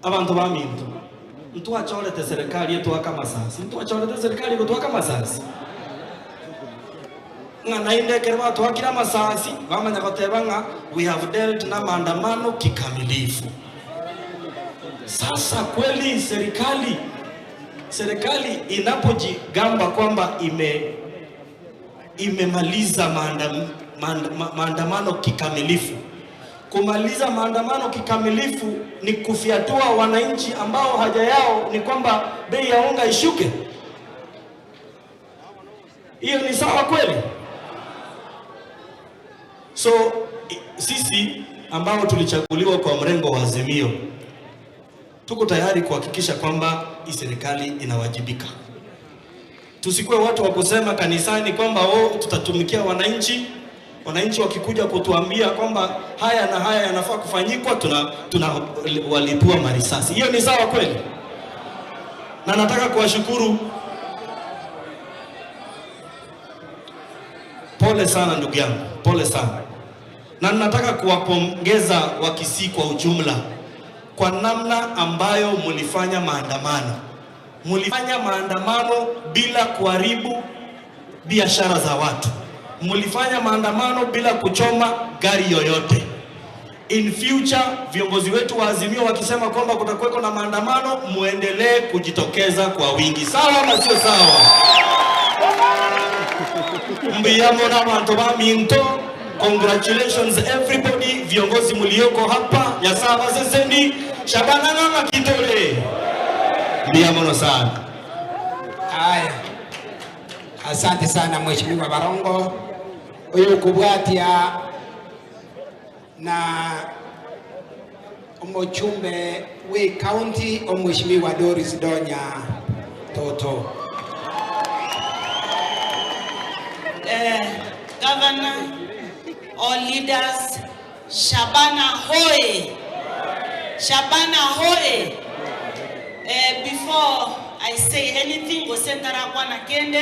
Abantu ba minto ntwachorete serikali etwaka amasasi, ntwachorete serikali gotwaka amasasi ng'a naende ekero batwakire amasasi bamanya goteba ng'a we have dealt na maandamano kikamilifu. Sasa kweli serikali inapojigamba kwamba imemaliza maandamano kikamilifu, kumaliza maandamano kikamilifu ni kufyatua wananchi ambao haja yao ni kwamba bei ya unga ishuke. Hiyo ni sawa kweli? So sisi ambao tulichaguliwa kwa mrengo wa Azimio tuko tayari kuhakikisha kwamba hii serikali inawajibika. Tusikuwe watu wa kusema kanisani kwamba oh, tutatumikia wananchi. Wananchi wakikuja kutuambia kwamba haya na haya yanafaa kufanyikwa, tuna walipua marisasi. Hiyo ni sawa kweli? Na nataka kuwashukuru, pole sana ndugu yangu, pole sana, na nataka kuwapongeza Wakisii kwa ujumla kwa namna ambayo mulifanya maandamano. Mulifanya maandamano bila kuharibu biashara za watu, mulifanya maandamano bila kuchoma gari yoyote. In future viongozi wetu wa Azimio wakisema kwamba kutakuweko na maandamano, muendelee kujitokeza kwa wingi. Sawa ama sio sawa? Mbiyamo na bantu ba minto, congratulations everybody, viongozi mlioko hapa yasaba seseni Shabana ng'ama kitole mbiyamo sana. Haya, asante sana Mheshimiwa Barongo. Uyu kubwatia na omochumbe we county Omheshimiwa Doris Donya Toto. Governor, all leaders, Shabana hoye! Shabana hoye! Before I say anything, gose ntarakwana kende.